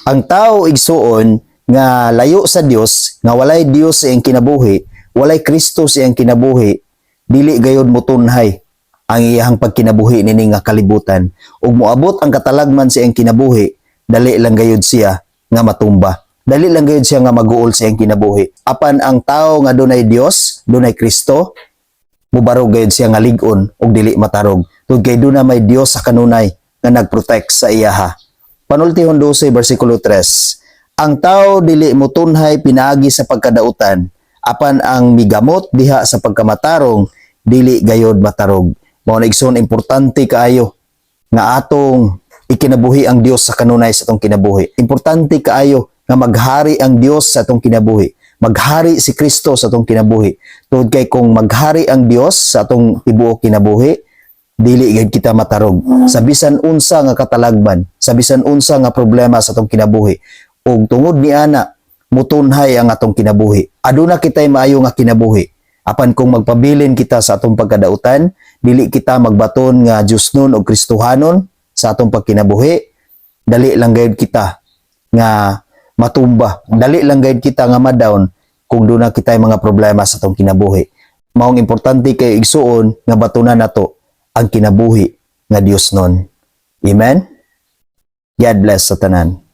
Ang tao, igsuon, nga layo sa Dios, nga walay Dios sa iyang kinabuhi, walay Kristo sa iyang kinabuhi, dili gayod motunhay ang iyang pagkinabuhi nini nga kalibutan. Ug moabot ang katalagman sa iyang kinabuhi, dali lang gayod siya nga matumba. Dali lang gayod siya nga maguol sa iyang kinabuhi. Apan ang tao nga dunay Dios, dunay Kristo, mubarog gayud siya nga lig-on ug dili matarog. Tungod kay duna may Dios sa kanunay nga nagprotect sa iyaha. Panultihon 12 versikulo 3. Ang tao dili motunhay pinaagi sa pagkadautan, apan ang migamot diha sa pagkamatarong dili gayod matarog. Mao na, igsoon, importante kaayo nga atong ikinabuhi ang Dios sa kanunay sa atong kinabuhi. Importante kaayo nga maghari ang Dios sa atong kinabuhi. Maghari si Kristo sa atong kinabuhi. Tungod kay kung maghari ang Dios sa atong tibuok kinabuhi, dili gid kita matarog sa bisan unsa nga katalagman, sa bisan unsa nga problema sa atong kinabuhi. Ug tungod ni ana, mutunhay ang atong kinabuhi. Aduna kitay maayo nga kinabuhi. Apan kung magpabilin kita sa atong pagkadautan, dili kita magbaton nga Diyosnon o Kristohanon sa atong pagkinabuhi, dali lang gayud kita nga matumba. Dali lang gayud kita nga ma-down kung duna kitay mga problema sa atong kinabuhi. Maong importante kay, igsuon, nga batunan nato ang kinabuhi nga Diyosnon. Amen? God bless sa tanan.